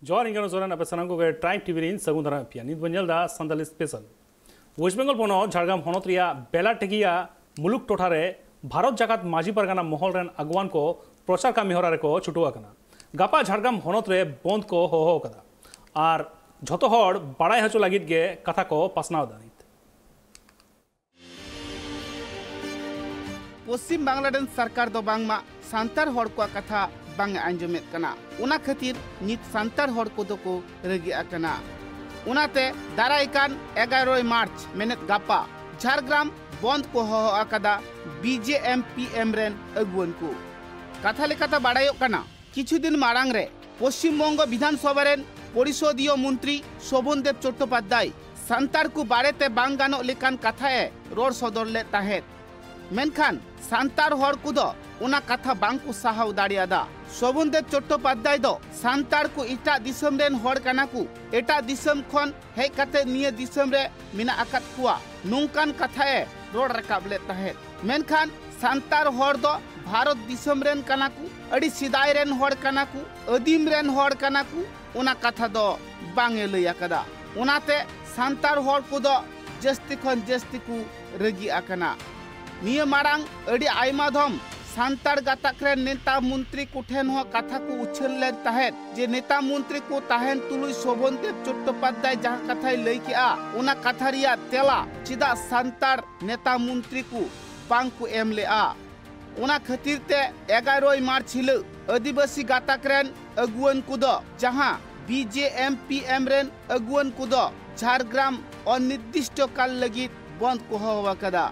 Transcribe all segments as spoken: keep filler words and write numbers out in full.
ᱡᱚᱦᱟᱨ, ᱤᱧ ᱠᱟᱱᱟ ᱥᱚᱨᱮᱱ, ᱟᱯᱮ ᱥᱟᱱᱟᱢ ᱠᱚᱜᱮ ᱴᱨᱟᱭᱤᱢ ᱴᱤᱵᱷᱤ ᱨᱤᱧ ᱥᱟᱹᱜᱩᱱ ᱫᱟᱨᱟᱢ ᱯᱮᱭᱟ᱾ ᱱᱤᱛ ᱵᱚᱱ ᱧᱮᱞ ᱮᱫᱟ ᱥᱟᱱᱛᱟᱞᱤ ᱥᱯᱮᱥᱟᱞ᱾ ᱳᱭᱮᱥᱴ ᱵᱮᱝᱜᱚᱞ ᱯᱚᱱᱚᱛ ᱡᱷᱟᱲᱜᱨᱟᱢ ᱦᱚᱱᱚᱛ ᱨᱮᱭᱟᱜ ᱵᱮᱞᱟᱴᱮᱜᱤᱭᱟ ᱢᱩᱞᱩᱠ ᱴᱚᱴᱷᱟ ᱨᱮ ᱵᱷᱟᱨᱚᱛ ᱡᱟᱠᱟᱛ ᱢᱟᱹᱡᱷᱤ ᱯᱟᱨᱜᱟᱱᱟ ᱢᱚᱦᱚᱞ ᱨᱮᱱ ᱟᱜᱩᱣᱟᱱ ᱠᱚ ᱯᱨᱚᱪᱟᱨ ᱠᱟᱹᱢᱤ ᱦᱚᱨᱟ ᱨᱮᱠᱚ ᱪᱷᱩᱴᱟᱹᱣ ᱟᱠᱟᱱᱟ᱾ ᱜᱟᱯᱟ ᱡᱷᱟᱲᱜᱨᱟᱢ ᱦᱚᱱᱚᱛ ᱨᱮ ᱵᱚᱱᱫ ᱠᱚ ᱦᱚᱦᱚ ᱟᱠᱟᱫᱟ ᱟᱨ ᱡᱷᱚᱛᱚ ᱦᱚᱲ ᱵᱟᱲᱟᱭ ᱦᱚᱪᱚ ᱞᱟᱹᱜᱤᱫ ᱜᱮ ᱠᱟᱛᱷᱟ ᱠᱚ ᱯᱟᱥᱱᱟᱣ ᱮᱫᱟ᱾ ᱱᱤᱛ ᱯᱚᱥᱪᱤᱢ ᱵᱟᱝᱞᱟᱫᱮᱥ ᱥᱚᱨᱠᱟᱨ ᱫᱚ ᱵᱟᱝᱢᱟ ᱥᱟᱱᱛᱟᱲ ᱦᱚᱲ ᱠᱚᱣᱟᱜ ᱠᱟᱛᱷᱟ ᱵᱟᱝ ᱮ ᱟᱸᱡᱚᱢᱮᱫ ᱠᱟᱱᱟ᱾ ᱚᱱᱟ ᱠᱷᱟᱹᱛᱤᱨ ᱱᱤᱛ ᱥᱟᱱᱛᱟᱲ ᱦᱚᱲ ᱠᱚᱫᱚ ᱠᱚ ᱨᱟᱹᱜᱤ ᱟᱠᱟᱱᱟ᱾ ᱚᱱᱟᱛᱮ ᱫᱟᱨᱟᱭ ᱠᱟᱱ ᱮᱜᱟᱨᱚᱭ ᱢᱟᱨᱪ, ᱢᱮᱱᱮᱫ ᱜᱟᱯᱟ, ᱡᱷᱟᱲᱜᱨᱟᱢ ᱵᱚᱱᱫ ᱠᱚ ᱦᱚᱦᱚ ᱟᱠᱟᱫᱟ B J M P M ᱨᱮᱱ ᱟᱹᱜᱩᱣᱟᱹᱱ ᱠᱚ᱾ ᱠᱟᱛᱷᱟ ᱞᱮᱠᱟᱛᱮ ᱵᱟᱲᱟᱭᱚᱜ ᱠᱟᱱᱟ, ᱠᱤᱪᱷᱩ ᱫᱤᱱ ᱢᱟᱲᱟᱝ ᱨᱮ ᱯᱚᱥᱪᱤᱢ ᱵᱚᱝᱜᱚ ᱵᱤᱫᱷᱟᱱ ᱥᱚᱵᱷᱟ ᱨᱮᱱ ᱯᱚᱨᱤᱥᱚᱫᱤᱭᱚ ᱢᱚᱱᱛᱨᱤ ᱥᱳᱵᱷᱚᱱ ᱫᱮᱵ ᱪᱚᱴᱴᱳᱯᱟᱫᱽᱫᱷᱟᱭ ᱥᱟᱱᱛᱟᱲ ᱠᱚ ᱵᱟᱨᱮᱛᱮ ᱵᱟᱝ ᱜᱟᱱᱚᱜ ᱞᱮᱠᱟᱱ ᱠᱟᱛᱷᱟ ᱮ ᱨᱚᱲ ᱥᱚᱫᱚᱨ ᱞᱮᱫ ᱛᱟᱦᱮᱸᱫ᱾ ᱢᱮᱱᱠᱷᱟᱱ ᱥᱟᱱᱛᱟᱲ ᱦᱚᱲ ᱠᱚᱫᱚ ᱚᱱᱟ ᱠᱟᱛᱷᱟ ᱵᱟᱝ ᱠᱚ ᱥᱟᱦᱟᱣ ᱫᱟᱲᱮᱭᱟᱫᱟ᱾ ᱥᱳᱵᱷᱚᱱ ᱫᱮᱵ ᱪᱚᱴᱴᱳᱯᱟᱫᱽᱫᱷᱟᱭ ᱫᱚ ᱥᱟᱱᱛᱟᱲ ᱠᱚ ᱮᱴᱟᱜ ᱫᱤᱥᱚᱢ ᱨᱮᱱ ᱦᱚᱲ ᱠᱟᱱᱟ ᱠᱚ, ᱮᱴᱟᱜ ᱫᱤᱥᱚᱢ ᱠᱷᱚᱱ ᱦᱮᱡ ᱠᱟᱛᱮ ᱱᱤᱭᱟᱹ ᱫᱤᱥᱚᱢ ᱨᱮ ᱢᱮᱱᱟᱜ ᱟᱠᱟᱫ ᱠᱚᱣᱟ, ᱱᱚᱝᱠᱟᱱ ᱠᱟᱛᱷᱟ ᱮ ᱨᱚᱲ ᱨᱟᱠᱟᱵ ᱞᱮᱫ ᱛᱟᱦᱮᱸᱫ᱾ ᱢᱮᱱᱠᱷᱟᱱ ᱥᱟᱱᱛᱟᱲ ᱦᱚᱲ ᱫᱚ ᱵᱷᱟᱨᱚᱛ ᱫᱤᱥᱚᱢ ᱨᱮᱱ ᱠᱟᱱᱟ ᱠᱚ, ᱟᱹᱰᱤ ᱥᱮᱫᱟᱭ ᱨᱮᱱ ᱦᱚᱲ ᱠᱟᱱᱟ ᱠᱚ, ᱟᱹᱫᱤᱢ ᱨᱮᱱ ᱦᱚᱲ ᱠᱟᱱᱟ ᱠᱚ, ᱚᱱᱟ ᱠᱟᱛᱷᱟ ᱫᱚ ᱵᱟᱝ ᱮ ᱞᱟᱹᱭ ᱟᱠᱟᱫᱟ᱾ ᱚᱱᱟᱛᱮ ᱥᱟᱱᱛᱟᱲ ᱦᱚᱲ ᱠᱚᱫᱚ ᱡᱟᱹᱥᱛᱤ ᱠᱷᱚᱱ ᱡᱟᱹᱥᱛᱤ ᱠᱚ ᱨᱟᱹᱜᱤ ᱟᱠᱟᱱᱟ᱾ ᱱᱤᱭᱟᱹ ᱢᱟᱲᱟᱝ ᱟᱹᱰᱤ ᱟᱭᱢᱟ ᱫᱷᱚᱢ ᱥᱟᱱᱛᱟᱲ ᱜᱟᱛᱟᱠ ᱨᱮᱱ ᱱᱮᱛᱟ ᱢᱚᱱᱛᱨᱤ ᱠᱚᱴᱷᱮᱱ ᱦᱚᱸ ᱠᱟᱛᱷᱟ ᱠᱚ ᱩᱪᱷᱟᱹᱱ ᱞᱮᱱ ᱛᱟᱦᱮᱸᱫ ᱡᱮ ᱱᱮᱛᱟ ᱢᱚᱱᱛᱨᱤ ᱠᱚ ᱛᱟᱦᱮᱱ ᱛᱩᱞᱩᱡ ᱥᱳᱵᱷᱚᱱ ᱫᱮᱵ ᱪᱚᱴᱴᱳᱯᱟᱫᱽᱫᱷᱟᱭ ᱡᱟᱦᱟᱸ ᱠᱟᱛᱷᱟᱭ ᱞᱟᱹᱭ ᱠᱮᱜᱼᱟ, ᱚᱱᱟ ᱠᱟᱛᱷᱟ ᱨᱮᱭᱟᱜ ᱛᱮᱞᱟ ᱪᱮᱫᱟᱜ ᱥᱟᱱᱛᱟᱲ ᱱᱮᱛᱟ ᱢᱚᱱᱛᱨᱤ ᱠᱚ ᱵᱟᱝ ᱠᱚ ᱮᱢ ᱞᱮᱜᱼᱟ? ᱚᱱᱟ ᱠᱷᱟᱹᱛᱤᱨ ᱛᱮ ᱮᱜᱟᱨᱚᱭ ᱢᱟᱨᱪ ᱦᱤᱞᱳᱜ ᱟᱹᱫᱤᱵᱟᱹᱥᱤ ᱜᱟᱛᱟᱠ ᱨᱮᱱ ᱟᱹᱜᱩᱣᱟᱹᱱ ᱠᱚᱫᱚ, ᱡᱟᱦᱟᱸ B J M P M ᱨᱮᱱ ᱟᱹᱜᱩᱣᱟᱹᱱ ᱠᱚᱫᱚ ᱡᱷᱟᱲᱜᱨᱟᱢ ᱚᱱᱤᱨᱫᱤᱥᱴᱚ ᱠᱟᱞ ᱞᱟᱹᱜᱤᱫ ᱵᱚᱱᱫ ᱠᱚ ᱦᱚᱦᱚ ᱟᱠᱟᱫᱟ᱾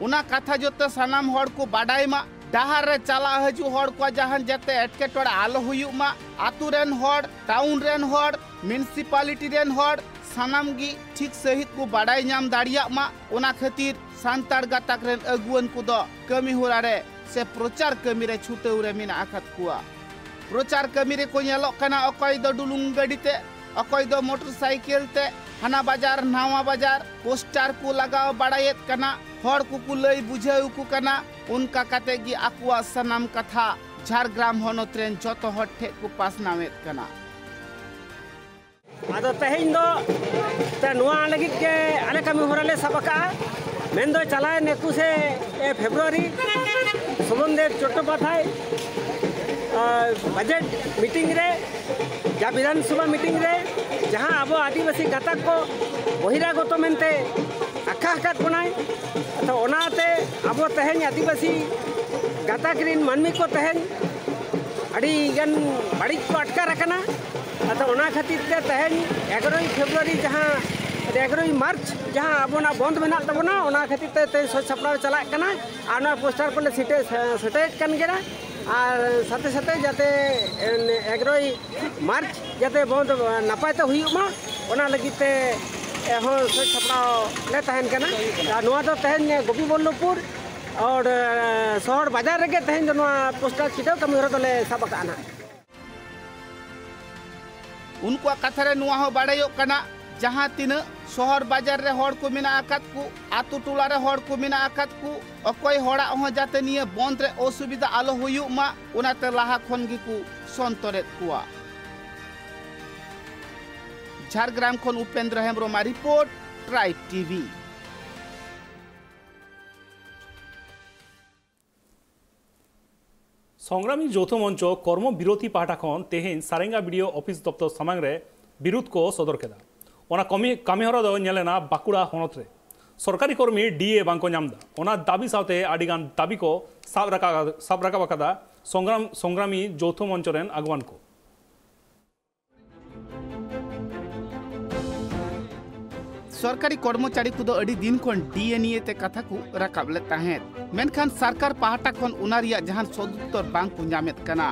ᱚᱱᱟ ᱠᱟᱛᱷᱟ ᱡᱚᱛᱚ ᱥᱟᱱᱟᱢ ᱦᱚᱲ ᱠᱚ ᱵᱟᱰᱟᱭ ᱢᱟ, ᱰᱟᱦᱟᱨ ᱨᱮ ᱪᱟᱞᱟᱜ ᱦᱤᱡᱩᱜ ᱦᱚᱲ ᱠᱚᱣᱟᱜ ᱡᱟᱦᱟᱱ ᱡᱟᱛᱮ ᱮᱴᱠᱮᱴᱚᱬᱮ ᱟᱞᱚ ᱦᱩᱭᱩᱜ ᱢᱟ, ᱟᱛᱳ ᱨᱮᱱ ᱦᱚᱲ, ᱴᱟᱣᱩᱱ ᱨᱮᱱ ᱦᱚᱲ, ᱢᱩᱱᱤᱥᱤᱯᱟᱞᱤᱴᱤ ᱨᱮᱱ ᱦᱚᱲ, ᱥᱟᱱᱟᱢ ᱜᱮ ᱴᱷᱤᱠ ᱥᱟᱹᱦᱤᱡ ᱠᱚ ᱵᱟᱰᱟᱭ ᱧᱟᱢ ᱫᱟᱲᱮᱭᱟᱜ ᱢᱟ᱾ ᱚᱱᱟ ᱠᱷᱟᱹᱛᱤᱨ ᱥᱟᱱᱛᱟᱲ ᱜᱟᱛᱟᱠ ᱨᱮᱱ ᱟᱹᱜᱩᱣᱟᱹᱱ ᱠᱚᱫᱚ ᱠᱟᱹᱢᱤ ᱦᱚᱨᱟ ᱨᱮ ᱥᱮ ᱯᱨᱚᱪᱟᱨ ᱠᱟᱹᱢᱤ ᱨᱮ ᱪᱷᱩᱴᱟᱹᱣ ᱨᱮ ᱢᱮᱱᱟᱜ ᱟᱠᱟᱫ ᱠᱚᱣᱟ᱾ ᱯᱨᱚᱪᱟᱨ ᱠᱟᱹᱢᱤ ᱨᱮᱠᱚ ᱧᱮᱞᱚᱜ ᱠᱟᱱᱟ, ᱚᱠᱚᱭ ᱫᱚ ᱰᱩᱞᱩᱝ ᱜᱟᱹᱰᱤ ᱛᱮ, ᱚᱠᱚᱭ ᱫᱚ ᱢᱚᱴᱚᱨ ᱥᱟᱭᱠᱮᱞ ᱛᱮ, ᱦᱟᱱᱟ ᱵᱟᱡᱟᱨ ᱱᱟᱣᱟ ᱵᱟᱡᱟᱨ ᱯᱳᱥᱴᱟᱨ ᱠᱚ ᱞᱟᱜᱟᱣ ᱵᱟᱲᱟᱭᱮᱫ ᱠᱟᱱᱟ, ᱦᱚᱲ ᱠᱚᱠᱚ ᱞᱟᱹᱭ ᱵᱩᱡᱷᱟᱹᱣ ᱟᱠᱚ ᱠᱟᱱᱟ᱾ ᱚᱱᱠᱟ ᱠᱟᱛᱮ ᱜᱮ ᱟᱠᱚᱣᱟᱜ ᱥᱟᱱᱟᱢ ᱠᱟᱛᱷᱟ ᱡᱷᱟᱲᱜᱨᱟᱢ ᱦᱚᱱᱚᱛ ᱨᱮᱱ ᱡᱚᱛᱚ ᱦᱚᱲ ᱴᱷᱮᱱ ᱠᱚ ᱯᱟᱥᱱᱟᱣᱮᱫ ᱠᱟᱱᱟ᱾ ᱟᱫᱚ ᱛᱮᱦᱮᱧ ᱫᱚ ᱛᱮ ᱱᱚᱣᱟ ᱞᱟᱹᱜᱤᱫ ᱜᱮ ᱟᱞᱮ ᱠᱟᱹᱢᱤ ᱦᱚᱨᱟ ᱞᱮ ᱥᱟᱵ ᱟᱠᱟᱫᱼᱟ᱾ ᱢᱮᱱᱫᱚ ᱪᱟᱞᱟᱣᱮᱱ ᱮᱠᱩᱥᱮ ᱯᱷᱮᱵᱽᱨᱩᱣᱟᱨᱤ ᱥᱳᱵᱷᱚᱱ ᱫᱮᱵᱽ ᱪᱚᱴᱴᱳᱯᱟᱫᱽᱫᱷᱟᱭ, ᱟᱨ, ᱵᱟᱡᱮᱴ ᱢᱤᱴᱤᱝ ᱨᱮ, ᱡᱟ ᱵᱤᱫᱷᱟᱱ ᱥᱚᱵᱷᱟ ᱢᱤᱴᱤᱝ ᱨᱮ ᱡᱟᱦᱟᱸ ᱟᱵᱚ ᱟᱹᱫᱤᱵᱟᱹᱥᱤ ᱜᱟᱛᱟᱠ ᱠᱚ ᱵᱚᱦᱤᱨᱟᱜᱚᱛᱚ ᱢᱮᱱᱛᱮ ᱟᱠᱟ ᱟᱠᱟᱫ ᱵᱚᱱᱟᱭ, ᱛᱚ ᱚᱱᱟᱛᱮ ᱟᱵᱚ ᱛᱮᱦᱮᱧ ᱟᱹᱫᱤᱵᱟᱹᱥᱤ ᱜᱟᱛᱟᱠ ᱨᱤᱱ ᱢᱟᱹᱱᱢᱤ ᱠᱚ ᱛᱮᱦᱮᱧ ᱟᱹᱰᱤ ᱜᱟᱱ ᱵᱟᱹᱲᱤᱡ ᱠᱚ ᱟᱴᱠᱟᱨ ᱟᱠᱟᱱᱟ᱾ ᱟᱫᱚ ᱚᱱᱟ ᱠᱷᱟᱹᱛᱤᱨ ᱛᱮ ᱛᱮᱦᱮᱧ ᱮᱜᱟᱨᱳᱭ ᱯᱷᱮᱵᱽᱨᱩᱣᱟᱨᱤ ᱡᱟᱦᱟᱸ, ᱮᱜᱟᱨᱳᱭ ᱢᱟᱨᱪ ᱡᱟᱦᱟᱸ ᱟᱵᱚᱱᱟᱜ ᱵᱚᱱᱫᱷ ᱢᱮᱱᱟᱜ ᱛᱟᱵᱚᱱᱟ, ᱚᱱᱟ ᱠᱷᱟᱹᱛᱤᱨ ᱛᱮ ᱛᱮᱦᱮᱧ ᱥᱟᱹᱛ ᱥᱟᱯᱲᱟᱣ ᱪᱟᱞᱟᱜ ᱠᱟᱱᱟ᱾ ᱟᱨ ᱱᱚᱣᱟ ᱯᱳᱥᱴᱟᱨ ᱠᱚᱞᱮ ᱥᱮᱴᱮᱨ, ᱥᱮᱴᱮᱨᱮᱫ ᱠᱟᱱ ᱜᱮᱭᱟ᱾ ᱟᱨ ᱥᱟᱛᱷᱮ ᱥᱟᱛᱷᱮ ᱡᱟᱛᱮ ᱮᱜᱟᱨᱳᱭ ᱢᱟᱨᱪ ᱡᱟᱛᱮ ᱵᱚᱱᱫᱷ ᱱᱟᱯᱟᱭ ᱛᱮ ᱦᱩᱭᱩᱜ ᱢᱟ, ᱚᱱᱟ ᱞᱟᱹᱜᱤᱫ ᱛᱮ ᱦᱚᱸ ᱥᱟᱹᱛ ᱥᱟᱯᱲᱟᱣ ᱞᱮ ᱛᱟᱦᱮᱱ ᱠᱟᱱᱟ᱾ ᱟᱨ ᱱᱚᱣᱟ ᱫᱚ ᱛᱮᱦᱮᱧ ᱜᱳᱯᱤᱵᱚᱞᱞᱚᱵᱷᱯᱩᱨ ᱟᱨ ᱥᱚᱦᱚᱨ ᱵᱟᱡᱟᱨ ᱨᱮᱜᱮ ᱛᱮᱦᱮᱧ ᱫᱚ ᱱᱚᱣᱟ ᱯᱳᱥᱴᱟᱨ ᱪᱷᱤᱴᱟᱹᱣ ᱠᱟᱹᱢᱤ ᱦᱚᱨᱟ ᱫᱚᱞᱮ ᱥᱟᱵ ᱟᱠᱟᱫᱼᱟ ᱱᱟᱦᱟᱜ᱾ ᱩᱱᱠᱩᱣᱟᱜ ᱠᱟᱛᱷᱟ ᱨᱮ ᱱᱚᱣᱟ ᱦᱚᱸ ᱵᱟᱲᱟᱭᱚᱜ ᱠᱟᱱᱟ, ᱡᱟᱦᱟᱸ ᱛᱤᱱᱟᱹᱜ ᱥᱚᱦᱚᱨ ᱵᱟᱡᱟᱨ ᱨᱮ ᱦᱚᱲ ᱠᱚ ᱢᱮᱱᱟᱜ ᱟᱠᱟᱫ ᱠᱚ, ᱟᱛᱳ ᱴᱚᱞᱟ ᱨᱮ ᱦᱚᱲ ᱠᱚ ᱢᱮᱱᱟᱜ ᱟᱠᱟᱫ ᱠᱚ, ᱚᱠᱚᱭ ᱦᱚᱲᱟᱜ ᱦᱚᱸ ᱡᱟᱛᱮ ᱱᱤᱭᱟᱹ ᱵᱚᱱᱫᱷ ᱨᱮ ᱚᱥᱩᱵᱤᱫᱷᱟ ᱟᱞᱚ ᱦᱩᱭᱩᱜ ᱢᱟ, ᱚᱱᱟᱛᱮ ᱞᱟᱦᱟ ᱠᱷᱚᱱ ᱜᱮᱠᱚ ᱥᱚᱱᱛᱚᱨᱮᱫ ᱠᱚᱣᱟ᱾ ᱡᱷᱟᱲᱜᱨᱟᱢ ᱠᱷᱚᱱ ᱩᱯᱮᱱᱫᱨᱚ ᱦᱮᱢᱵᱨᱚᱢᱟᱜ ᱨᱤᱯᱳᱨᱴ, ᱴᱨᱟᱭᱤᱵᱽ ᱴᱤᱵᱷᱤ᱾ ᱥᱚᱝᱜᱨᱟᱢᱤ ᱡᱳᱣᱛᱷᱚ ᱢᱚᱧᱪᱚ ᱠᱚᱨᱢᱚ ᱵᱤᱨᱚᱛᱤ ᱯᱟᱦᱴᱟ ᱠᱷᱚᱱ ᱛᱮᱦᱮᱧ ᱥᱟᱨᱮᱝᱜᱟ ᱵᱤᱰᱤᱳ ᱚᱯᱷᱤᱥ ᱫᱚᱯᱛᱚᱨ ᱥᱟᱢᱟᱝ ᱨᱮ ᱵᱤᱨᱩᱫᱷ ᱠᱚ ᱥᱚᱫᱚᱨ ᱠᱮᱫᱟ᱾ ᱚᱱᱟ ᱠᱟᱹᱢᱤ, ᱠᱟᱹᱢᱤ ᱦᱚᱨᱟ ᱫᱚ ᱧᱮᱞ ᱮᱱᱟ ᱵᱟᱸᱠᱩᱲᱟ ᱦᱚᱱᱚᱛ ᱨᱮ᱾ ᱥᱚᱨᱠᱟᱨᱤ ᱠᱚᱨᱢᱤ ᱰᱤ ᱮ ᱵᱟᱝᱠᱚ ᱧᱟᱢ ᱮᱫᱟ, ᱚᱱᱟ ᱫᱟᱹᱵᱤ ᱥᱟᱶᱛᱮ ᱟᱹᱰᱤ ᱜᱟᱱ ᱫᱟᱹᱵᱤ ᱠᱚ ᱥᱟᱵ ᱨᱟᱠᱟᱵ, ᱥᱟᱵ ᱨᱟᱠᱟᱵ ᱟᱠᱟᱫᱟ ᱥᱚᱝᱜᱨᱟᱢ, ᱥᱚᱝᱜᱨᱟᱢᱤ ᱡᱳᱣᱛᱷᱚ ᱢᱚᱧᱪᱚ ᱨᱮᱱ ᱟᱜᱩᱣᱟᱱ ᱠᱚ᱾ ᱥᱚᱨᱠᱟᱨᱤ ᱠᱚᱨᱢᱚᱪᱟᱨᱤ ᱠᱚᱫᱚ ᱟᱹᱰᱤ ᱫᱤᱱ ᱠᱷᱚᱱ ᱰᱤ ᱮ ᱱᱤᱭᱮ ᱛᱮ ᱠᱟᱛᱷᱟ ᱠᱚ ᱨᱟᱠᱟᱵ ᱞᱮᱫ ᱛᱟᱦᱮᱸᱫ, ᱢᱮᱱᱠᱷᱟᱱ ᱥᱚᱨᱠᱟᱨ ᱯᱟᱦᱴᱟ ᱠᱷᱚᱱ ᱚᱱᱟ ᱨᱮᱭᱟᱜ ᱡᱟᱦᱟᱱ ᱥᱚᱫᱩᱛᱛᱚᱨ ᱵᱟᱝ ᱠᱚ ᱧᱟᱢᱮᱫ ᱠᱟᱱᱟ᱾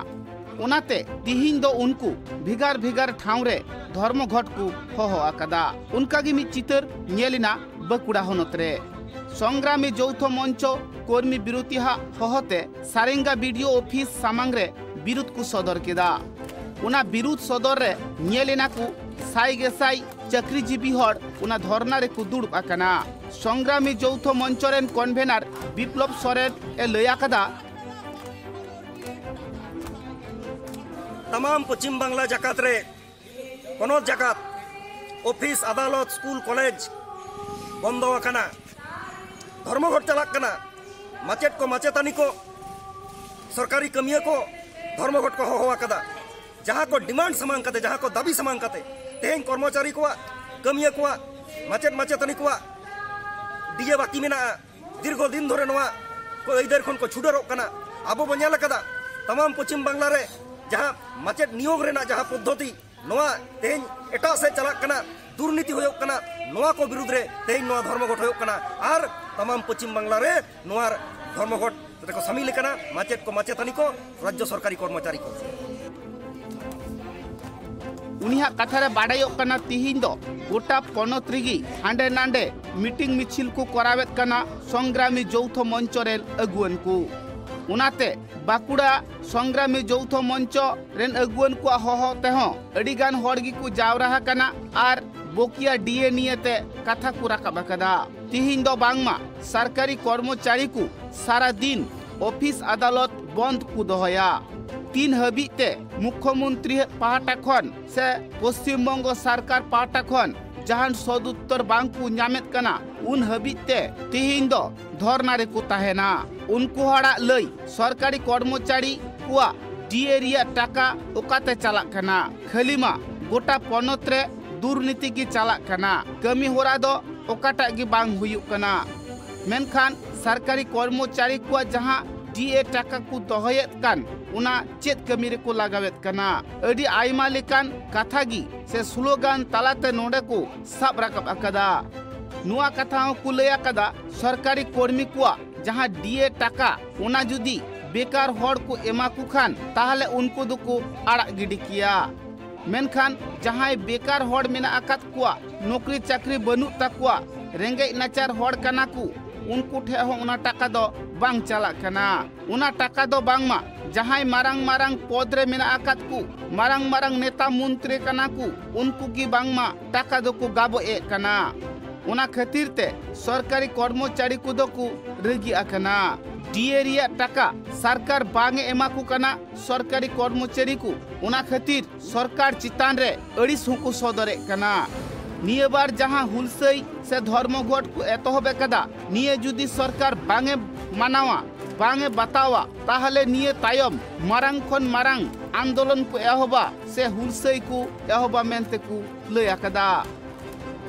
ᱚᱱᱟᱛᱮ ᱛᱤᱦᱤᱧ ᱫᱚ ᱩᱱᱠᱩ ᱵᱷᱮᱜᱟᱨ ᱵᱷᱮᱜᱟᱨ ᱴᱷᱟᱶ ᱨᱮ ᱫᱷᱚᱨᱢᱚ ᱜᱷᱚᱴ ᱠᱚ ᱦᱚᱦᱚ ᱟᱠᱟᱫᱟ᱾ ᱚᱱᱠᱟ ᱜᱮ ᱢᱤᱫ ᱪᱤᱛᱟᱹᱨ ᱧᱮᱞ ᱮᱱᱟ ᱵᱟᱸᱠᱩᱲᱟ ᱦᱚᱱᱚᱛ ᱨᱮ᱾ ᱥᱚᱝᱜᱨᱟᱢᱤ ᱡᱳᱣᱛᱷᱚ ᱢᱚᱧᱪᱚ ᱠᱚᱨᱢᱤ ᱵᱤᱨᱚᱛᱤ ᱦᱟᱜ ᱦᱚᱦᱚᱛᱮ ᱥᱟᱨᱮᱝᱜᱟ ᱵᱤᱰᱤᱳ ᱚᱯᱷᱤᱥ ᱥᱟᱢᱟᱝ ᱨᱮ ᱵᱤᱨᱩᱫ ᱠᱚ ᱥᱚᱫᱚᱨ ᱠᱮᱫᱟ᱾ ᱚᱱᱟ ᱵᱤᱨᱩᱫ ᱥᱚᱫᱚᱨ ᱨᱮ ᱧᱮᱞ ᱮᱱᱟ ᱠᱚ ᱥᱟᱭ ᱜᱮᱥᱟᱭ ᱪᱟᱹᱠᱨᱤᱡᱤᱵᱤ ᱦᱚᱲ ᱚᱱᱟ ᱫᱷᱚᱨᱱᱟ ᱨᱮᱠᱚ ᱫᱩᱲᱩᱵ ᱟᱠᱟᱱᱟ᱾ ᱥᱚᱝᱜᱨᱟᱢᱤ ᱡᱳᱣᱛᱷᱚ ᱢᱚᱧᱪᱚ ᱨᱮᱱ ᱠᱚᱱᱵᱷᱮᱱᱟᱨ ᱵᱤᱯᱞᱚᱵ ᱥᱚᱨᱮᱱ ᱮ ᱞᱟᱹᱭ ᱟᱠᱟᱫᱟ, ᱛᱟᱢᱟᱢ ᱯᱚᱪᱷᱤᱢ ᱵᱟᱝᱞᱟ ᱡᱟᱠᱟᱛ ᱨᱮ ᱯᱚᱱᱚᱛ ᱡᱟᱠᱟᱛ, ᱚᱯᱷᱤᱥ, ᱟᱫᱟᱞᱚᱛ, ᱥᱠᱩᱞ, ᱠᱚᱞᱮᱡᱽ ᱵᱚᱱᱫᱚ ᱟᱠᱟᱱᱟ, ᱫᱷᱚᱨᱢᱚᱜᱷᱚᱴ ᱪᱟᱞᱟᱜ ᱠᱟᱱᱟ, ᱢᱟᱪᱮᱫ ᱠᱚ, ᱢᱟᱪᱮᱛᱟᱹᱱᱤ ᱠᱚ ᱥᱚᱨᱠᱟᱨᱤ ᱠᱟᱹᱢᱤᱭᱟᱹ ᱠᱚ ᱫᱷᱚᱨᱢᱚᱜᱷᱚᱴ ᱠᱚ ᱦᱚᱦᱚ ᱟᱠᱟᱫᱟ᱾ ᱡᱟᱦᱟᱸ ᱠᱚ ᱰᱤᱢᱟᱱᱰ ᱥᱟᱢᱟᱝ ᱠᱟᱛᱮ, ᱡᱟᱦᱟᱸ ᱠᱚ ᱫᱟᱹᱵᱤ ᱥᱟᱢᱟᱝ ᱠᱟᱛᱮ, ᱛᱮᱦᱮᱧ ᱠᱚᱨᱢᱚᱪᱟᱨᱤ ᱠᱚᱣᱟᱜ, ᱠᱟᱹᱢᱤᱭᱟᱹ ᱠᱚᱣᱟᱜ, ᱢᱟᱪᱮᱫ ᱢᱟᱪᱮᱛᱟᱹᱱᱤ ᱠᱚᱣᱟᱜ ᱰᱤᱭᱮ ᱵᱟᱹᱠᱤ ᱢᱮᱱᱟᱜᱼᱟ, ᱫᱤᱨᱜᱷᱚ ᱫᱤᱱ ᱫᱷᱚᱨᱮ ᱱᱚᱣᱟ ᱠᱚ ᱟᱹᱭᱫᱟᱹᱨ ᱠᱷᱚᱱ ᱠᱚ ᱪᱷᱩᱰᱟᱹᱨᱚᱜ ᱠᱟᱱᱟ᱾ ᱟᱵᱚ ᱵᱚ ᱧᱮᱞ ᱟᱠᱟᱫᱟ, ᱛᱟᱢᱟᱢ ᱯᱚᱪᱷᱤᱢ ᱵᱟᱝᱞᱟ ᱨᱮ ᱡᱟᱦᱟᱸ ᱢᱟᱪᱮᱫ ᱱᱤᱭᱳᱜᱽ ᱨᱮᱱᱟᱜ ᱡᱟᱦᱟᱸ ᱯᱚᱫᱽᱫᱷᱚᱛᱤ, ᱱᱚᱣᱟ ᱛᱮᱦᱮᱧ ᱮᱴᱟᱜ ᱥᱮᱫ ᱪᱟᱞᱟᱜ ᱠᱟᱱᱟ, ᱫᱩᱨᱱᱤᱛᱤ ᱦᱩᱭᱩᱜ ᱠᱟᱱᱟ, ᱱᱚᱣᱟ ᱠᱚ ᱵᱤᱨᱩᱫᱽ ᱨᱮ ᱛᱮᱦᱮᱧ ᱱᱚᱣᱟ ᱫᱷᱚᱨᱢᱚᱜᱷᱚᱴ ᱦᱩᱭᱩᱜ ᱠᱟᱱᱟ᱾ ᱟᱨ ᱛᱟᱢᱟᱢ ᱯᱚᱪᱷᱤᱢ ᱵᱟᱝᱞᱟ ᱨᱮ ᱱᱚᱣᱟ ᱫᱷᱚᱨᱢᱚᱜᱷᱚᱴ ᱨᱮᱠᱚ ᱥᱟᱢᱤᱞ ᱟᱠᱟᱱᱟ ᱢᱟᱪᱮᱫ ᱠᱚ, ᱢᱟᱪᱮᱛᱟᱹᱱᱤ ᱠᱚ, ᱨᱟᱡᱽᱡᱚ ᱥᱚᱨᱠᱟᱨᱤ ᱠᱚᱨᱢᱚᱪᱟᱨᱤ ᱠᱚ᱾ ᱩᱱᱤᱭᱟᱜ ᱠᱟᱛᱷᱟ ᱨᱮ ᱵᱟᱰᱟᱭᱚᱜ ᱠᱟᱱᱟ, ᱛᱤᱦᱤᱧ ᱫᱚ ᱜᱚᱴᱟ ᱯᱚᱱᱚᱛ ᱨᱮᱜᱮ ᱦᱟᱸᱰᱮ ᱱᱟᱸᱰᱮ ᱢᱤᱴᱤᱝ ᱢᱤᱪᱷᱤᱞ ᱠᱚ ᱠᱚᱨᱟᱣᱮᱫ ᱠᱟᱱᱟ ᱥᱚᱝᱜᱨᱟᱢᱤ ᱡᱳᱣᱛᱷᱚ ᱢᱚᱧᱪᱚ ᱨᱮᱱ ᱟᱹᱜᱩᱣᱟᱹᱱ ᱠᱚ᱾ ᱚᱱᱟᱛᱮ ᱵᱟᱸᱠᱩᱲᱟ ᱥᱚᱝᱜᱨᱟᱢᱤ ᱡᱳᱣᱛᱷᱚ ᱢᱚᱧᱪᱚ ᱨᱮᱱ ᱟᱹᱜᱩᱣᱟᱹᱱ ᱠᱚᱣᱟᱜ ᱦᱚᱦᱚ ᱛᱮᱦᱚᱸ ᱟᱹᱰᱤ ᱜᱟᱱ ᱦᱚᱲ ᱜᱮᱠᱚ ᱡᱟᱣᱨᱟ ᱟᱠᱟᱱᱟ ᱟᱨ ᱵᱚᱠᱤᱭᱟ ᱰᱤᱮ ᱱᱤᱭᱟᱹᱛᱮ ᱠᱟᱛᱷᱟ ᱠᱚ ᱨᱟᱠᱟᱵ ᱟᱠᱟᱫᱟ᱾ ᱛᱤᱦᱤᱧ ᱫᱚ ᱵᱟᱝᱢᱟ ᱥᱚᱨᱠᱟᱨᱤ ᱠᱚᱨᱢᱚᱪᱟᱨᱤ ᱠᱚ ᱥᱟᱨᱟ ᱫᱤᱱ ᱚᱯᱷᱤᱥ ᱟᱫᱟᱞᱚᱛ ᱵᱚᱱᱫ ᱠᱚ ᱫᱚᱦᱚᱭᱟ᱾ ᱛᱤᱱ ᱦᱟᱹᱵᱤᱡ ᱛᱮ ᱢᱩᱠᱷᱭᱚᱢᱚᱱᱛᱨᱤ ᱯᱟᱦᱴᱟ ᱠᱷᱚᱱ ᱥᱮ ᱯᱚᱥᱪᱤᱢ ᱵᱚᱝᱜᱚ ᱥᱚᱨᱠᱟᱨ ᱯᱟᱦᱴᱟ ᱠᱷᱚᱱ ᱡᱟᱦᱟᱱ ᱥᱚᱫᱩᱛᱛᱚᱨ ᱵᱟᱝ ᱠᱚ ᱧᱟᱢᱮᱫ ᱠᱟᱱᱟ, ᱩᱱ ᱦᱟᱹᱵᱤᱡ ᱛᱮ ᱛᱤᱦᱤᱧ ᱫᱚ ᱫᱷᱚᱨᱱᱟ ᱨᱮᱠᱚ ᱛᱟᱦᱮᱱᱟ᱾ ᱩᱱᱠᱩ ᱦᱚᱲᱟᱜ ᱞᱟᱹᱭ, ᱥᱚᱨᱠᱟᱨᱤ ᱠᱚᱨᱢᱚᱪᱟᱨᱤ ᱠᱚᱣᱟᱜ ᱰᱤᱮ ᱨᱮᱭᱟᱜ ᱴᱟᱠᱟ ᱚᱠᱟᱛᱮ ᱪᱟᱞᱟᱜ ᱠᱟᱱᱟ? ᱠᱷᱟᱹᱞᱤ ᱢᱟ ᱜᱚᱴᱟ ᱯᱚᱱᱚᱛ ᱨᱮ ᱫᱩᱨᱱᱤᱛᱤ ᱜᱮ ᱪᱟᱞᱟᱜ ᱠᱟᱱᱟ, ᱠᱟᱹᱢᱤ ᱦᱚᱨᱟ ᱫᱚ ᱚᱠᱟᱴᱟᱜ ᱜᱮ ᱵᱟᱝ ᱦᱩᱭᱩᱜ ᱠᱟᱱᱟ᱾ ᱢᱮᱱᱠᱷᱟᱱ ᱥᱚᱨᱠᱟᱨᱤ ᱠᱚᱨᱢᱚᱪᱟᱨᱤ ᱠᱚᱣᱟᱜ ᱡᱟᱦᱟᱸ ᱰᱤᱮ ᱴᱟᱠᱟ ᱠᱚ ᱫᱚᱦᱚᱭᱮᱫ ᱠᱟᱱ, ᱚᱱᱟ ᱪᱮᱫ ᱠᱟᱹᱢᱤ ᱨᱮᱠᱚ ᱞᱟᱜᱟᱣᱮᱫ ᱠᱟᱱᱟ? ᱟᱹᱰᱤ ᱟᱭᱢᱟ ᱞᱮᱠᱟᱱ ᱠᱟᱛᱷᱟ ᱜᱮ ᱥᱮ ᱥᱞᱳᱜᱟᱱ ᱛᱟᱞᱟᱛᱮ ᱱᱚᱰᱮ ᱠᱚ ᱥᱟᱵ ᱨᱟᱠᱟᱵ ᱟᱠᱟᱫᱟ᱾ ᱱᱚᱣᱟ ᱠᱟᱛᱷᱟ ᱦᱚᱸ ᱠᱚ ᱞᱟᱹᱭ ᱟᱠᱟᱫᱟ, ᱥᱚᱨᱠᱟᱨᱤ ᱠᱚᱨᱢᱤ ᱠᱚᱣᱟᱜ ᱡᱟᱦᱟᱸ ᱰᱤᱮ ᱴᱟᱠᱟ, ᱚᱱᱟ ᱡᱩᱫᱤ ᱵᱮᱠᱟᱨ ᱦᱚᱲ ᱠᱚ ᱮᱢᱟ ᱠᱚ ᱠᱷᱟᱱ, ᱛᱟᱦᱞᱮ ᱩᱱᱠᱩ ᱫᱚᱠᱚ ᱟᱲᱟᱜ ᱜᱤᱰᱤ ᱠᱮᱭᱟ᱾ ᱢᱮᱱᱠᱷᱟᱱ ᱡᱟᱦᱟᱸᱭ ᱵᱮᱠᱟᱨ ᱦᱚᱲ ᱢᱮᱱᱟᱜ ᱟᱠᱟᱫ ᱠᱚᱣᱟ, ᱱᱚᱠᱨᱤ ᱪᱟᱹᱠᱨᱤ ᱵᱟᱹᱱᱩᱜ ᱛᱟᱠᱚᱣᱟ, ᱨᱮᱸᱜᱮᱡ ᱱᱟᱪᱟᱨ ᱦᱚᱲ ᱠᱟᱱᱟ ᱠᱚ, ᱩᱱᱠᱩ ᱴᱷᱮᱱ ᱦᱚᱸ ᱚᱱᱟ ᱴᱟᱠᱟ ᱫᱚ ᱵᱟᱝ ᱪᱟᱞᱟᱜ ᱠᱟᱱᱟ᱾ ᱚᱱᱟ ᱴᱟᱠᱟ ᱫᱚ ᱵᱟᱝᱢᱟ ᱡᱟᱦᱟᱸᱭ ᱢᱟᱨᱟᱝ ᱢᱟᱨᱟᱝ ᱯᱚᱫᱽ ᱨᱮ ᱢᱮᱱᱟᱜ ᱟᱠᱟᱫ ᱠᱚ, ᱢᱟᱨᱟᱝ ᱢᱟᱨᱟᱝ ᱱᱮᱛᱟ ᱢᱚᱱᱛᱨᱤ ᱠᱟᱱᱟ ᱠᱚ, ᱩᱱᱠᱩ ᱜᱮ ᱵᱟᱝᱢᱟ ᱴᱟᱠᱟ ᱫᱚᱠᱚ ᱜᱟᱵᱚᱜ ᱮᱫ ᱠᱟᱱᱟ᱾ ᱚᱱᱟ ᱠᱷᱟᱹᱛᱤᱨ ᱛᱮ ᱥᱚᱨᱠᱟᱨᱤ ᱠᱚᱨᱢᱚᱪᱟᱨᱤ ᱠᱚᱫᱚ ᱠᱚ ᱨᱟᱹᱜᱤ ᱟᱠᱟᱱᱟ᱾ ᱰᱤ ᱮ ᱨᱮᱭᱟᱜ ᱴᱟᱠᱟ ᱥᱚᱨᱠᱟᱨ ᱵᱟᱝ ᱮ ᱮᱢᱟ ᱠᱚ ᱠᱟᱱᱟ ᱥᱚᱨᱠᱟᱨᱤ ᱠᱚᱨᱢᱚᱪᱟᱨᱤ ᱠᱚ, ᱚᱱᱟ ᱠᱷᱟᱹᱛᱤᱨ ᱥᱚᱨᱠᱟᱨ ᱪᱮᱛᱟᱱ ᱨᱮ ᱟᱹᱲᱤᱥ ᱦᱚᱸᱠᱚ ᱥᱚᱫᱚᱨᱮᱫ ᱠᱟᱱᱟ᱾ ᱱᱤᱭᱟᱹ ᱵᱟᱨ ᱡᱟᱦᱟᱸ ᱦᱩᱞᱥᱟᱹᱭ ᱥᱮ ᱫᱷᱚᱨᱢᱚᱜᱷᱚᱴ ᱠᱚ ᱮᱛᱚᱦᱚᱵ ᱟᱠᱟᱫᱟ, ᱱᱤᱭᱟᱹ ᱡᱩᱫᱤ ᱥᱚᱨᱠᱟᱨ ᱵᱟᱝ ᱮ ᱢᱟᱱᱟᱣᱟ, ᱵᱟᱝ ᱮ ᱵᱟᱛᱟᱣᱟ, ᱛᱟᱦᱚᱞᱮ ᱱᱤᱭᱟᱹ ᱛᱟᱭᱚᱢ ᱢᱟᱨᱟᱝ ᱠᱷᱚᱱ ᱢᱟᱨᱟᱝ ᱟᱱᱫᱳᱞᱚᱱ ᱠᱚ ᱮᱦᱚᱵᱟ ᱥᱮ ᱦᱩᱞᱥᱟᱹᱭ ᱠᱚ ᱮᱦᱚᱵᱟ ᱢᱮᱱᱛᱮ ᱠᱚ ᱞᱟᱹᱭ ᱟᱠᱟᱫᱟ᱾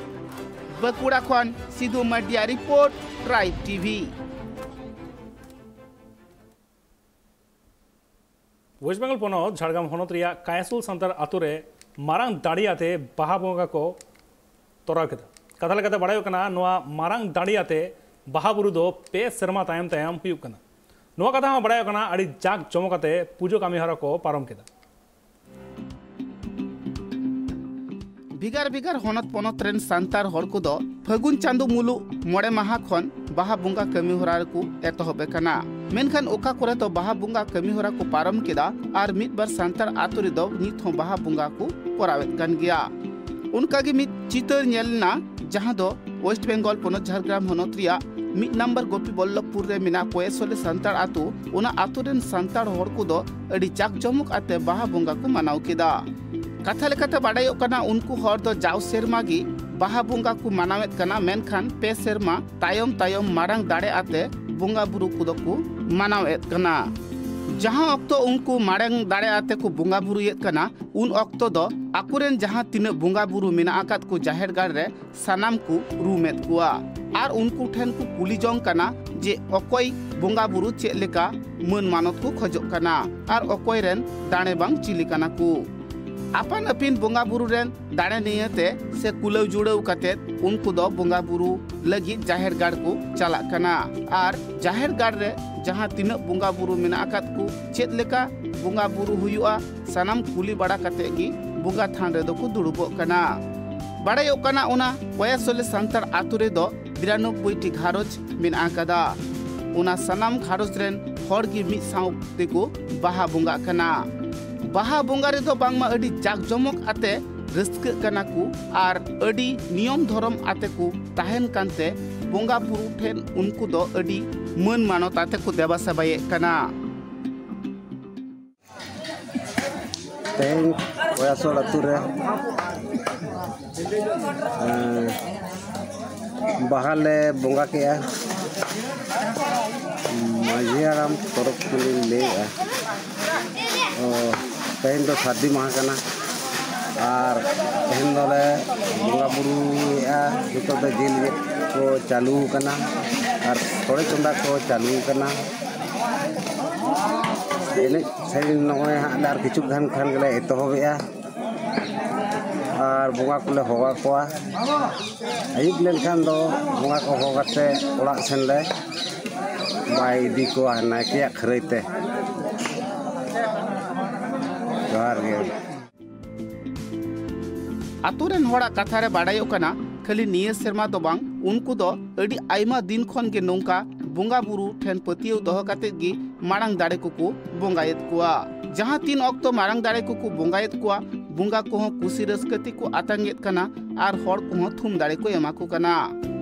ᱵᱟᱸᱠᱩᱲᱟ ᱠᱷᱚᱱ ᱥᱤᱫᱷᱩ ᱢᱟᱨᱰᱤᱭᱟᱜ ᱨᱤᱯᱳᱨᱴ, ᱴᱨᱟᱭᱤᱵᱽ ᱴᱤ ᱵᱷᱤ᱾ ᱳᱭᱮᱥᱴ ᱵᱮᱝᱜᱚᱞ ᱯᱚᱱᱚᱛ ᱡᱷᱟᱲᱜᱨᱟᱢ ᱦᱚᱱᱚᱛ ᱨᱮᱭᱟᱜ ᱠᱟᱭᱟᱥᱩᱞ ᱥᱟᱱᱛᱟᱲ ᱟᱛᱳ ᱨᱮ ᱢᱟᱨᱟᱝ ᱫᱟᱲᱮ ᱟᱛᱮ ᱵᱟᱦᱟ ᱵᱚᱸᱜᱟ ᱠᱚ ᱛᱚᱨᱟᱣ ᱠᱮᱫᱟ᱾ ᱠᱟᱛᱷᱟ ᱞᱮᱠᱟᱛᱮ ᱵᱟᱲᱟᱭᱚᱜ ᱠᱟᱱᱟ, ᱱᱚᱣᱟ ᱢᱟᱨᱟᱝ ᱫᱟᱲᱮ ᱟᱛᱮ ᱵᱟᱦᱟ ᱵᱩᱨᱩ ᱫᱚ ᱯᱮ ᱥᱮᱨᱢᱟ ᱛᱟᱭᱚᱢ ᱛᱟᱭᱚᱢ ᱦᱩᱭᱩᱜ ᱠᱟᱱᱟ᱾ ᱱᱚᱣᱟ ᱠᱟᱛᱷᱟ ᱦᱚᱸ ᱵᱟᱲᱟᱭᱚᱜ ᱠᱟᱱᱟ, ᱟᱹᱰᱤ ᱡᱟᱠ ᱡᱚᱢᱚᱠ ᱟᱛᱮ ᱯᱩᱡᱟᱹ ᱠᱟᱹᱢᱤ ᱦᱚᱨᱟ ᱠᱚ ᱯᱟᱨᱚᱢ ᱠᱮᱫᱟ᱾ ᱵᱷᱮᱜᱟᱨ ᱵᱷᱮᱜᱟᱨ ᱦᱚᱱᱚᱛ ᱯᱚᱱᱚᱛ ᱨᱮᱱ ᱥᱟᱱᱛᱟᱲ ᱦᱚᱲ ᱠᱚᱫᱚ ᱯᱷᱟᱹᱜᱩᱱ ᱪᱟᱸᱫᱳ ᱢᱩᱞᱩᱜ ᱢᱚᱬᱮ ᱢᱟᱦᱟ ᱠᱷᱚᱱ ᱵᱟᱦᱟ ᱵᱚᱸᱜᱟ ᱠᱟᱹᱢᱤ ᱦᱚᱨᱟ ᱨᱮᱠᱚ ᱮᱛᱚᱦᱚᱵ ᱟᱠᱟᱱᱟ᱾ ᱢᱮᱱᱠᱷᱟᱱ ᱚᱠᱟ ᱠᱚᱨᱮ ᱫᱚ ᱵᱟᱦᱟ ᱵᱚᱸᱜᱟ ᱠᱟᱹᱢᱤ ᱦᱚᱨᱟ ᱠᱚ ᱯᱟᱨᱚᱢ ᱠᱮᱫᱟ ᱟᱨ ᱢᱤᱫ ᱵᱟᱨ ᱥᱟᱱᱛᱟᱲ ᱟᱛᱳ ᱨᱮᱫᱚ ᱱᱤᱛ ᱦᱚᱸ ᱵᱟᱦᱟ ᱵᱚᱸᱜᱟ ᱠᱚ ᱠᱚᱨᱟᱣᱮᱫ ᱠᱟᱱ ᱜᱮᱭᱟ᱾ ᱚᱱᱠᱟ ᱜᱮ ᱢᱤᱫ ᱪᱤᱛᱟᱹᱨ ᱧᱮᱞ ᱮᱱᱟ, ᱡᱟᱦᱟᱸ ᱫᱚ ᱳᱭᱮᱥᱴ ᱵᱮᱝᱜᱚᱞ ᱯᱚᱱᱚᱛ ᱡᱷᱟᱲᱜᱨᱟᱢ ᱦᱚᱱᱚᱛ ᱨᱮᱭᱟᱜ ᱢᱤᱫ ᱱᱟᱢᱵᱟᱨ ᱜᱳᱯᱤ ᱵᱚᱞᱞᱚᱵᱷᱯᱩᱨ ᱨᱮ ᱢᱮᱱᱟᱜ ᱠᱚᱭᱮᱥᱚᱞᱤ ᱥᱟᱱᱛᱟᱲ ᱟᱛᱳ᱾ ᱚᱱᱟ ᱟᱛᱳ ᱨᱮᱱ ᱥᱟᱱᱛᱟᱲ ᱦᱚᱲ ᱠᱚᱫᱚ ᱟᱹᱰᱤ ᱡᱟᱠ ᱡᱚᱢᱚᱠ ᱟᱛᱮ ᱵᱟᱦᱟ ᱵᱚᱸᱜᱟ ᱠᱚ ᱢᱟᱱᱟᱣ ᱠᱮᱫᱟ᱾ ᱠᱟᱛᱷᱟ ᱞᱮᱠᱟᱛᱮ ᱵᱟᱰᱟᱭᱚᱜ ᱠᱟᱱᱟ, ᱩᱱᱠᱩ ᱦᱚᱲ ᱫᱚ ᱡᱟᱣ ᱥᱮᱨᱢᱟ ᱜᱮ ᱵᱟᱦᱟ ᱵᱚᱸᱜᱟ ᱠᱚ ᱢᱟᱱᱟᱣᱮᱫ ᱠᱟᱱᱟ, ᱢᱮᱱᱠᱷᱟᱱ ᱯᱮ ᱥᱮᱨᱢᱟ ᱛᱟᱭᱚᱢ ᱛᱟᱭᱚᱢ ᱢᱟᱨᱟᱝ ᱫᱟᱲᱮ ᱟᱛᱮ ᱵᱚᱸᱜᱟ ᱵᱩᱨᱩ ᱠᱚᱫᱚ ᱠᱚ ᱢᱟᱱᱟᱣᱮᱫ ᱠᱟᱱᱟ᱾ ᱡᱟᱦᱟᱸ ᱚᱠᱛᱚ ᱩᱱᱠᱩ ᱢᱟᱨᱟᱝ ᱫᱟᱲᱮ ᱟᱛᱮ ᱠᱚ ᱵᱚᱸᱜᱟ ᱵᱩᱨᱩᱭᱮᱫ ᱠᱟᱱᱟ, ᱩᱱ ᱚᱠᱛᱚ ᱫᱚ ᱟᱠᱚᱨᱮᱱ ᱡᱟᱦᱟᱸ ᱛᱤᱱᱟᱹᱜ ᱵᱚᱸᱜᱟ ᱵᱩᱨᱩ ᱢᱮᱱᱟᱜ ᱟᱠᱟᱫ ᱠᱚ ᱡᱟᱦᱮᱨ ᱜᱟᱲ ᱨᱮ, ᱥᱟᱱᱟᱢ ᱠᱚ ᱨᱩᱢᱮᱫ ᱠᱚᱣᱟ ᱟᱨ ᱩᱱᱠᱩ ᱴᱷᱮᱱ ᱠᱚ ᱠᱩᱞᱤ ᱡᱚᱝ ᱠᱟᱱᱟ ᱡᱮ ᱚᱠᱚᱭ ᱵᱚᱸᱜᱟ ᱵᱩᱨᱩ ᱪᱮᱫ ᱞᱮᱠᱟ ᱢᱟᱹᱱ ᱢᱟᱱᱚᱛ ᱠᱚ ᱠᱷᱚᱡᱚᱜ ᱠᱟᱱᱟ ᱟᱨ ᱚᱠᱚᱭ ᱨᱮᱱ ᱫᱟᱲᱮ ᱵᱟᱝ ᱪᱤᱞᱤ ᱠᱟᱱᱟ ᱠᱚ᱾ ᱟᱯᱟᱱ ᱟᱹᱯᱤᱱ ᱵᱚᱸᱜᱟ ᱵᱩᱨᱩ ᱨᱮᱱ ᱫᱟᱲᱮ ᱱᱤᱭᱟᱹᱛᱮ ᱥᱮ ᱠᱩᱞᱟᱹᱣ ᱡᱩᱲᱟᱹᱣ ᱠᱟᱛᱮ ᱩᱱᱠᱩ ᱫᱚ ᱵᱚᱸᱜᱟ ᱵᱩᱨᱩ ᱞᱟᱹᱜᱤᱫ ᱡᱟᱦᱮᱨ ᱜᱟᱲ ᱠᱚ ᱪᱟᱞᱟᱜ ᱠᱟᱱᱟ ᱟᱨ ᱡᱟᱦᱮᱨ ᱜᱟᱲ ᱨᱮ ᱡᱟᱦᱟᱸ ᱛᱤᱱᱟᱹᱜ ᱵᱚᱸᱜᱟ ᱵᱩᱨᱩ ᱢᱮᱱᱟᱜ ᱟᱠᱟᱫ ᱠᱚ, ᱪᱮᱫ ᱞᱮᱠᱟ ᱵᱚᱸᱜᱟ ᱵᱩᱨᱩ ᱦᱩᱭᱩᱜᱼᱟ, ᱥᱟᱱᱟᱢ ᱠᱩᱞᱤ ᱵᱟᱲᱟ ᱠᱟᱛᱮ ᱜᱮ ᱵᱚᱸᱜᱟ ᱛᱷᱟᱱ ᱨᱮᱫᱚ ᱠᱚ ᱫᱩᱲᱩᱵᱚᱜ ᱠᱟᱱᱟ᱾ ᱵᱟᱲᱟᱭᱚᱜ ᱠᱟᱱᱟ, ᱚᱱᱟ ᱠᱚᱭᱟᱥᱚᱞᱤ ᱥᱟᱱᱛᱟᱲ ᱟᱛᱳ ᱨᱮᱫᱚ ᱵᱤᱨᱟᱱᱚᱵᱵᱳᱭ ᱴᱤ ᱜᱷᱟᱨᱚᱸᱡᱽ ᱢᱮᱱᱟᱜ ᱟᱠᱟᱫᱟ᱾ ᱚᱱᱟ ᱥᱟᱱᱟᱢ ᱜᱷᱟᱨᱚᱸᱡᱽ ᱨᱮᱱ ᱦᱚᱲ ᱜᱮ ᱢᱤᱫ ᱥᱟᱶ ᱛᱮᱠᱚ ᱵᱟᱦᱟ ᱵᱚᱸᱜᱟᱜ ᱠᱟᱱᱟ᱾ ᱵᱟᱦᱟ ᱵᱚᱸᱜᱟ ᱨᱮᱫᱚ ᱵᱟᱝᱢᱟ ᱟᱹᱰᱤ ᱡᱟᱠ ᱡᱚᱢᱚᱠ ᱟᱛᱮ ᱨᱟᱹᱥᱠᱟᱹᱜ ᱠᱟᱱᱟ ᱠᱚ ᱟᱨ ᱟᱹᱰᱤ ᱱᱤᱭᱚᱢ ᱫᱷᱚᱨᱚᱢ ᱟᱛᱮ ᱠᱚ ᱛᱟᱦᱮᱱ ᱠᱟᱱᱛᱮ ᱵᱚᱸᱜᱟ ᱵᱩᱨᱩ ᱴᱷᱮᱱ ᱩᱱᱠᱩ ᱫᱚ ᱟᱹᱰᱤ ᱢᱟᱹᱱ ᱢᱟᱱᱚᱛ ᱟᱛᱮ ᱠᱚ ᱫᱮᱵᱟ ᱥᱮᱵᱟᱭᱮᱫ ᱠᱟᱱᱟ᱾ ᱛᱮᱦᱮᱧ ᱠᱚᱭᱟᱥᱳᱲ ᱟᱹᱛᱩ ᱨᱮ, ᱮᱸ, ᱵᱟᱦᱟ ᱞᱮ ᱵᱚᱸᱜᱟ ᱠᱮᱜᱼᱟ᱾ ᱢᱟᱹᱡᱷᱤ ᱦᱟᱲᱟᱢ ᱛᱚᱨᱚᱯ ᱠᱷᱚᱱᱤᱧ ᱞᱟᱹᱭᱮᱜᱼᱟ᱾ ᱚ, ᱛᱮᱦᱮᱧ ᱫᱚ ᱥᱟᱹᱨᱫᱤ ᱢᱟᱦᱟ ᱠᱟᱱᱟ᱾ ᱟᱨ ᱛᱮᱦᱮᱧ ᱫᱚᱞᱮ ᱵᱚᱸᱜᱟ ᱵᱩᱨᱩᱭᱮᱜᱼᱟ᱾ ᱱᱤᱛᱚᱜ ᱫᱚ ᱡᱤᱞ ᱜᱮᱫ ᱠᱚ ᱪᱟᱹᱞᱩ ᱟᱠᱟᱱᱟ ᱟᱨ ᱥᱚᱲᱮ ᱪᱚᱸᱫᱟ ᱠᱚ ᱪᱟᱹᱞᱩ ᱟᱠᱟᱱᱟ᱾ ᱮᱱᱮᱡ ᱥᱮᱨᱮᱧ ᱱᱚᱜᱼᱚᱭ ᱦᱟᱸᱜ ᱞᱮ ᱟᱨ ᱠᱤᱪᱷᱩ ᱜᱟᱱ ᱠᱷᱟᱱ ᱜᱮᱞᱮ ᱮᱛᱚᱦᱚᱵᱮᱜᱼᱟ᱾ ᱟᱨ ᱵᱚᱸᱜᱟ ᱠᱚᱞᱮ ᱦᱚᱦᱚ ᱟᱠᱚᱣᱟ᱾ ᱟᱹᱭᱩᱵ ᱞᱮᱱᱠᱷᱟᱱ ᱫᱚ ᱵᱚᱸᱜᱟ ᱠᱚ ᱦᱚᱦᱚ ᱠᱟᱛᱮ ᱚᱲᱟᱜ ᱥᱮᱱ ᱞᱮ ᱵᱟᱭ ᱤᱫᱤ ᱠᱚᱣᱟ ᱱᱟᱭᱠᱮᱭᱟᱜ ᱠᱷᱟᱹᱨᱟᱹᱭ ᱛᱮ᱾ ᱡᱚᱦᱟᱨ ᱜᱮ᱾ ᱟᱛᱳ ᱨᱮᱱ ᱦᱚᱲᱟᱜ ᱠᱟᱛᱷᱟ ᱨᱮ ᱵᱟᱰᱟᱭᱚᱜ ᱠᱟᱱᱟ, ᱠᱷᱟᱹᱞᱤ ᱱᱤᱭᱟᱹ ᱥᱮᱨᱢᱟ ᱫᱚ ᱵᱟᱝ, ᱩᱱᱠᱩ ᱫᱚ ᱟᱹᱰᱤ ᱟᱭᱢᱟ ᱫᱤᱱ ᱠᱷᱚᱱ ᱜᱮ ᱱᱚᱝᱠᱟ ᱵᱚᱸᱜᱟ ᱵᱩᱨᱩ ᱴᱷᱮᱱ ᱯᱟᱹᱛᱭᱟᱹᱣ ᱫᱚᱦᱚ ᱠᱟᱛᱮᱫ ᱜᱮ ᱢᱟᱨᱟᱝ ᱫᱟᱲᱮ ᱠᱚᱠᱚ ᱵᱚᱸᱜᱟᱭᱮᱫ ᱠᱚᱣᱟ᱾ ᱡᱟᱦᱟᱸ ᱛᱤᱱ ᱚᱠᱛᱚ ᱢᱟᱨᱟᱝ ᱫᱟᱲᱮ ᱠᱚᱠᱚ ᱵᱚᱸᱜᱟᱭᱮᱫ ᱠᱚᱣᱟ, ᱵᱚᱸᱜᱟ ᱠᱚᱦᱚᱸ ᱠᱩᱥᱤ ᱨᱟᱹᱥᱠᱟᱹ ᱛᱮᱠᱚ ᱟᱛᱟᱝ ᱮᱫ ᱠᱟᱱᱟ ᱟᱨ ᱦᱚᱲ ᱠᱚᱦᱚᱸ ᱛᱷᱩᱢ ᱫᱟᱲᱮ ᱠᱚ ᱮᱢᱟ ᱠᱚ ᱠᱟᱱᱟ᱾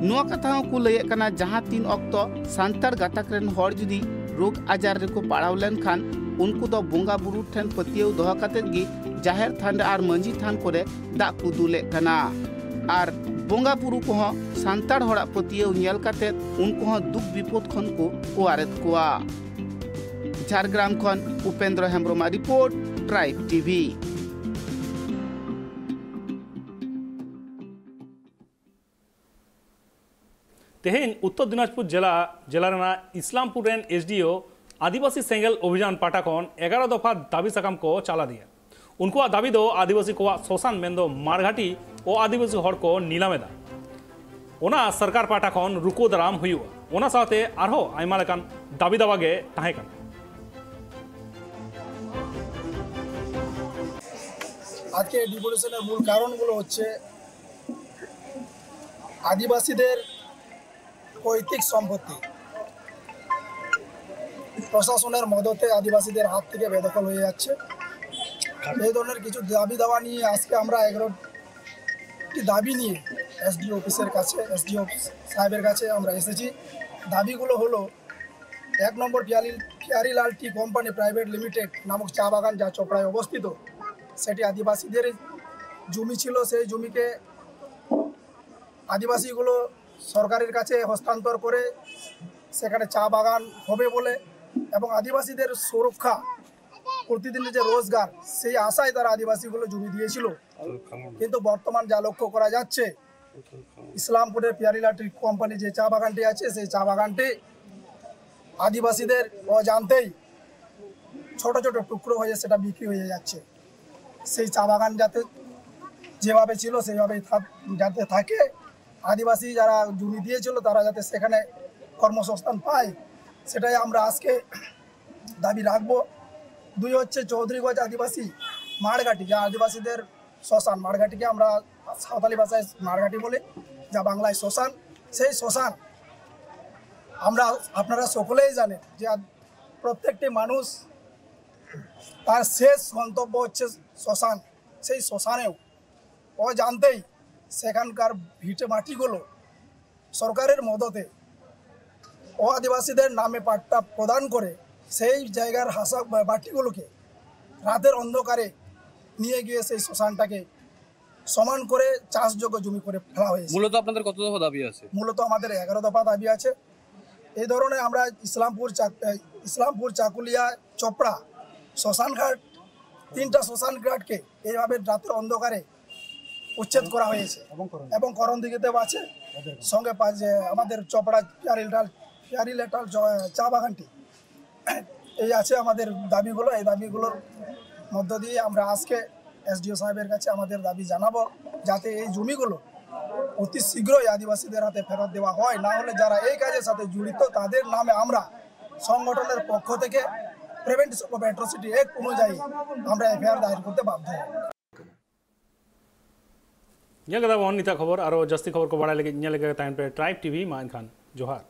ᱱᱚᱣᱟ ᱠᱟᱛᱷᱟ ᱦᱚᱸᱠᱚ ᱞᱟᱹᱭᱮᱫ ᱠᱟᱱᱟ, ᱡᱟᱦᱟᱸ ᱛᱤᱱ ᱚᱠᱛᱚ ᱥᱟᱱᱛᱟᱲ ᱜᱟᱛᱟᱠ ᱨᱮᱱ ᱦᱚᱲ ᱡᱩᱫᱤ ᱨᱳᱜᱽ ᱟᱡᱟᱨ ᱨᱮᱠᱚ ᱯᱟᱲᱟᱣ ᱞᱮᱱᱠᱷᱟᱱ, ᱩᱱᱠᱩ ᱫᱚ ᱵᱚᱸᱜᱟ ᱵᱩᱨᱩ ᱴᱷᱮᱱ ᱯᱟᱹᱛᱭᱟᱹᱣ ᱫᱚᱦᱚ ᱠᱟᱛᱮᱫ ᱜᱮ ᱡᱟᱦᱮᱨ ᱛᱷᱟᱱ ᱨᱮ ᱟᱨ ᱢᱟᱹᱡᱷᱤ ᱛᱷᱟᱱ ᱠᱚᱨᱮ ᱫᱟᱜ ᱠᱚ ᱫᱩᱞᱮᱫ ᱠᱟᱱᱟ᱾ ᱟᱨ ᱵᱚᱸᱜᱟ ᱵᱩᱨᱩ ᱠᱚᱦᱚᱸ ᱥᱟᱱᱛᱟᱲ ᱦᱚᱲᱟᱜ ᱯᱟᱹᱛᱭᱟᱹᱣ ᱧᱮᱞ ᱠᱟᱛᱮᱫ ᱩᱱᱠᱩ ᱦᱚᱸ ᱫᱩᱠ ᱵᱤᱯᱚᱫ ᱠᱷᱚᱱ ᱠᱚ ᱚᱣᱟᱨᱮᱫ ᱠᱚᱣᱟ᱾ ᱡᱷᱟᱲᱜᱨᱟᱢ ᱠᱷᱚᱱ ᱩᱯᱮᱱᱫᱨᱚ ᱦᱮᱢᱵᱨᱚᱢᱟᱜ ᱨᱤᱯᱳᱨᱴ, ᱴᱨᱟᱭᱤᱵᱽ ᱴᱤᱵᱷᱤ᱾ ᱛᱮᱦᱮᱧ ᱩᱛᱛᱚᱨ ᱫᱤᱱᱟᱡᱽᱯᱩᱨ ᱡᱮᱞᱟ, ᱡᱮᱞᱟ ᱨᱮᱱᱟᱜ ᱤᱥᱞᱟᱢᱯᱩᱨ ᱨᱮᱱ ᱮᱥ ᱰᱤ ᱳ ᱟᱹᱫᱤᱵᱟᱹᱥᱤ ᱥᱮᱸᱜᱮᱞ ᱚᱵᱷᱤᱡᱟᱱ ᱯᱟᱦᱴᱟ ᱠᱷᱚᱱ ᱮᱜᱟᱨᱚ ᱫᱚᱯᱷᱟ ᱫᱟᱹᱵᱤ ᱥᱟᱠᱟᱢ ᱠᱚ ᱪᱟᱞ ᱟᱫᱮᱭᱟ᱾ ᱩᱱᱠᱩᱣᱟᱜ ᱫᱟᱹᱵᱤ ᱫᱚ ᱟᱹᱫᱤᱵᱟᱹᱥᱤ ᱠᱚᱣᱟᱜ ᱥᱚᱥᱟᱱ, ᱢᱮᱱᱫᱚ ᱢᱟᱨᱜᱷᱟᱴᱤ ᱚ ᱟᱹᱫᱤᱵᱟᱹᱥᱤ ᱦᱚᱲ ᱠᱚ ᱱᱤᱞᱟᱢ ᱮᱫᱟ, ᱚᱱᱟ ᱥᱚᱨᱠᱟᱨ ᱯᱟᱦᱴᱟ ᱠᱷᱚᱱ ᱨᱩᱠᱩ ᱫᱟᱨᱟᱢ ᱦᱩᱭᱩᱜᱼᱟ᱾ ᱚᱱᱟ ᱥᱟᱶᱛᱮ ᱟᱨᱦᱚᱸ ᱟᱭᱢᱟ ᱞᱮᱠᱟᱱ ᱫᱟᱹᱵᱤ ᱫᱟᱣᱟ ᱜᱮ ᱛᱟᱦᱮᱸ ᱠᱟᱱᱟ᱾ আজকে ডিভোর্সের মূল কারণগুলো হচ্ছে আদিবাসীদের পৈতৃক সম্পত্তি প্রশাসনের মদতে আদিবাসীদের হাত থেকে বেদখল হয়ে যাচ্ছে। এই ধরনের কিছু দাবি দাওয়া নিয়ে আজকে আমরা এগারোটি দাবি নিয়ে এসডিও অফিসের কাছে, এসডিও সাহেবের কাছে আমরা এসেছি। দাবিগুলো হলো, এক নম্বর, পিয়ারি পিয়ারিলাল টি কোম্পানি প্রাইভেট লিমিটেড নামক চা বাগান যা চোপড়ায় অবস্থিত, সেটি আদিবাসীদের জমি ছিল। সেই জমিকে আদিবাসীগুলো সরকারের কাছে হস্তান্তর করে সেখানে চা বাগান হবে বলে এবং আদিবাসীদের সুরক্ষা, প্রতিদিনের যে রোজগার, সেই আশায় তারা আদিবাসীগুলো জমি দিয়েছিল। কিন্তু বর্তমান যা লক্ষ্য করা যাচ্ছে, ইসলামপুরের পিয়ারিলাল টি কোম্পানি যে চা বাগানটি আছে, সেই চা বাগানটি আদিবাসীদের অজান্তেই ছোট ছোট টুকরো হয়ে সেটা বিক্রি হয়ে যাচ্ছে। সেই চা বাগান যাতে যেভাবে ছিল সেইভাবেই থাক-, যাতে থাকে, আদিবাসী যারা জমি দিয়েছিল তারা যাতে সেখানে কর্মসংস্থান পায়, সেটাই আমরা আজকে দাবি রাখবো। দুই হচ্ছে চৌধুরীগঞ্জ আদিবাসী মাড়ঘাটি, যা আদিবাসীদের শ্মশান, মাড়ঘাটিকে আমরা সাঁওতালি ভাষায় মাড়ঘাটি বলি, যা বাংলায় শ্মশান। সেই শ্মশান আমরা, আপনারা সকলেই জানেন যে আদ-, প্রত্যেকটি মানুষ তার শেষ গন্তব্য হচ্ছে শ্মশান। সেই শ্মশানেও অজান্তেই সেখানকার ভিটে মাটিগুলো সরকারের মদতে ও আদিবাসীদের নামে পাট্টা প্রদান করে সেই জায়গার হাসা মাটিগুলোকে রাতের অন্ধকারে নিয়ে গিয়ে সেই শ্মশানটাকে সমান করে চাষযোগ্য জমি করে ফেলা হয়েছে। মূলত আপনাদের কত দফা দাবি আছে? মূলত আমাদের এগারো দফা দাবি আছে। এই ধরনের আমরা ইসলামপুর চাক- ইসলামপুর, চাকুলিয়া, চোপড়া, শ্মশানঘাট, তিনটা শ্মশানঘাটকে এইভাবে রাতের অন্ধকারে উচ্ছেদ করা হয়েছে এবং করণদিঘিতেও আছে। সঙ্গে পা- যে আমাদের চোপড়া পিয়ারিলাল পিয়ারিলাল চ- চা বাগানটি এই আছে আমাদের দাবিগুলো। এই দাবিগুলোর মধ্য দিয়ে আমরা আজকে এসডিও সাহেবের কাছে আমাদের দাবি জানাবো, যাতে এই জমিগুলো অতি শীঘ্রই আদিবাসীদের হাতে ফেরত দেওয়া হয়। না হলে যারা এই কাজের সাথে জড়িত তাদের নামে আমরা সংগঠনের পক্ষ থেকে প্রিভেনশন অফ অ্যাট্রোসিটি অ্যাক্ট অনুযায়ী আমরা এফআইআর দায়ের করতে বাধ্য হব। ᱧᱮᱞ ᱠᱮᱫᱟ ᱵᱚᱱ ᱱᱤᱛᱟᱜ ᱠᱷᱚᱵᱚᱨ᱾ ᱟᱨᱚ ᱡᱟᱹᱥᱛᱤ ᱠᱷᱚᱵᱚᱨ ᱠᱚ ᱵᱟᱲᱟᱭ ᱞᱟᱹᱜᱤᱫ ᱧᱮᱞ ᱞᱮᱜᱮ ᱛᱟᱦᱮᱱ ᱯᱮ ᱴᱨᱟᱭᱤᱵᱽ ᱴᱤᱵᱷᱤ᱾ ᱢᱟ ᱮᱱᱠᱷᱟᱱ ᱡᱚᱦᱟᱨ᱾